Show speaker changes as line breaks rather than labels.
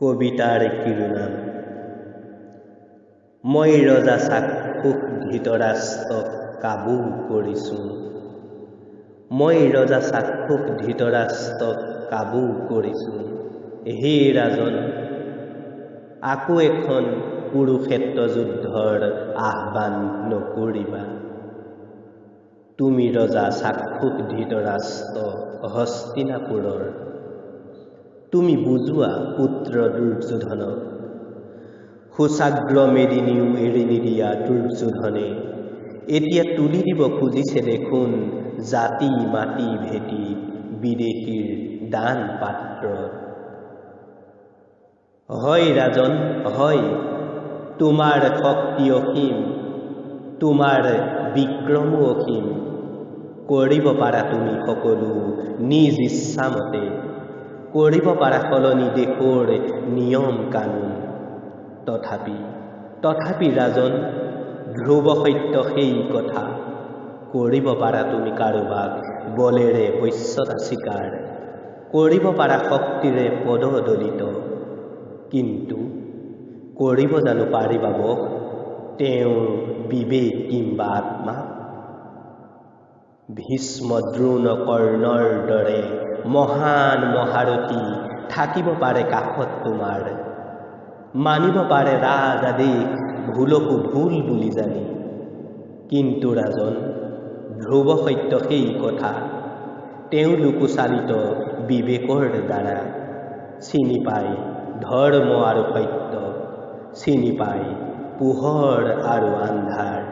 কবিতাৰ শিৰোনাম। মই ৰজা চাক্ষুষ ধৃতৰাষ্ট্ৰক কাবৌ কৰিছোঁ, মই ৰজা চাক্ষুষ ধৃতৰাষ্ট্ৰক কাবৌ কৰিছোঁ, হে ৰাজন, আকৌ এখন কুৰুক্ষেত্ৰ যুদ্ধৰ আহ্বান নকৰিবা। তুমি ৰজা চাক্ষুষ ধৃতৰাষ্ট্ৰ হস্তিনাপুৰৰ, তুমি বুজোৱা পুত্ৰ দুৰ্যোধনক। সূচাগ্ৰ মেদিনীও এৰি নিদিয়া দুৰ্যোধনে এতিয়া তুলি দিব খুজিছে দেখোন জাতি মাটি ভেটি বিদেশীৰ দান পাত্ৰত। হয় ৰাজন, হয়, তোমাৰ শক্তি অসীম, তোমাৰ বিক্ৰমো অসীম, কৰিব পাৰা তুমি সকলো নিজ ইচ্ছামতে, কৰিব পাৰা সলনি দেশৰ নিয়ম কানুন। তথাপি তথাপি ৰাজন, ধ্ৰুৱ সত্য সেই কথা, কৰিব পাৰা তুমি কাৰোবাক বলেৰে বশ্যতা স্বীকাৰ, কৰিব পাৰা শক্তিৰে পদদলিত, কিন্তু কৰিব জানো পাৰিবা বশ তেওঁৰ বিবেক কিম্বা আত্মা? ভীষ্ম দ্ৰোণ কৰ্ণৰ দৰে মহান মহাৰথী থাকিব পাৰে কাষত তোমাৰ, মানিব পাৰে ৰাজ আদেশ ভুলকো ভুল বুলি জানি, কিন্তু ৰাজন, ধ্ৰুৱ সত্য সেই কথা, তেওঁলোকো চালিত বিবেকৰ দ্বাৰা, চিনি পায় ধৰ্ম আৰু সত্য, চিনি পায় পোহৰ আৰু আন্ধাৰ।